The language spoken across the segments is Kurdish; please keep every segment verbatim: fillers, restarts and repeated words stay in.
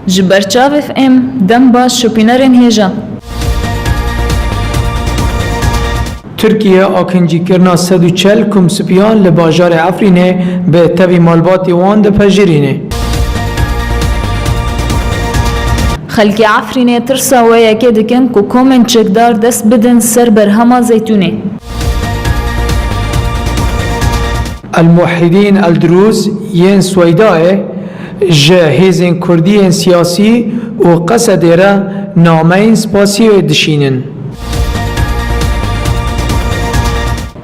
Ji ber çavê F M, dem baş şopînerên hêja. Tirkiye akincîkirina sed û çel kumsipiyan li bajarê Efrînê bi tevî malbatê wan dipejirîne. Xelkê Efrînê tirsa wê yekê dikin ku komên çekdar dest bidin ser berhema zeytûnê. El Muhidîn El Dirûz yên Sweydayê ji hêzên kurdî yên siyasî û Qesedê re nameyên spasiyê dişînin.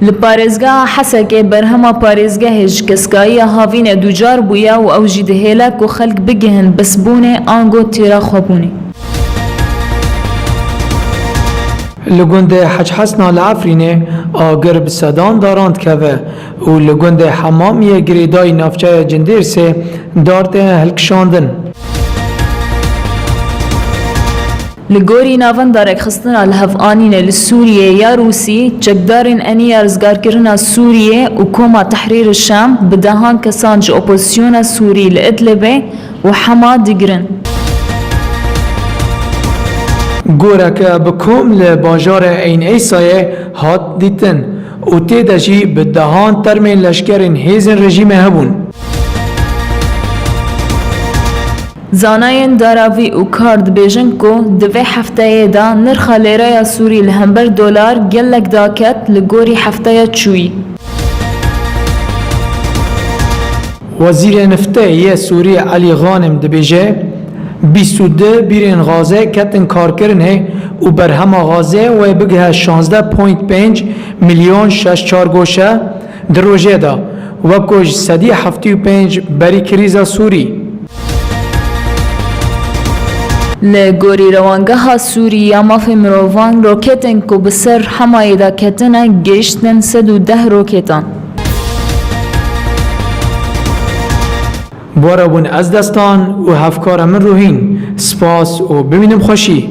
Li parêzgeha Hesekê berhema parêzgehê ji keskayiya havînê dûcar bûye û ew jî dihêle ku xelk bigihin bisbûnê ango têra xwebûnê. Li gundê Hec Hesna li Efrînê agir bi sedan daran dikeve û li gundê Hemamiyê girêdayî navçeya Cindêrsê dar tê hilkişandin. Li gorî navenda rêkxistina lihevînê li Sûriyê ya Rûsî, çekdarên Enîya Rizgarkirina Sûriyê û Koma Tehrîr Şam bi dehan kesan ji opozîsyona Sûrî li Idlibê û Hema digirin. Goreke bi kom li bajarê Eyn Eysayê hat dîtin û tê de jî bi dehan termên leşkerên hêzên rejîmê hebûn. Zanayên daravî û kar dibêjin ku di vê hefteyê de nirxa lêreya Sûrî li hember dolar gelek daket li gorî hefteya çûyî. Wezîrê Niftê yê Sûrî Elî Xanim dibêje, bîst û du bîrên gazê ketin karkirinê û berhema gazê wê bigihe şazdeh point pênc milyon şeş çar goşe di rojê de, wek ku ji sedî heftê û pênc berî krîza Sûrî. Li gorî Rewangeha Sûrî ya Mafê Mirovan, roketên ku bi ser Hemayê de ketine gihiştin sed û deh roketan. Bi we re bûn ez Destan û hevkara min Ruhîn. Spas û bimînin bi xweşî.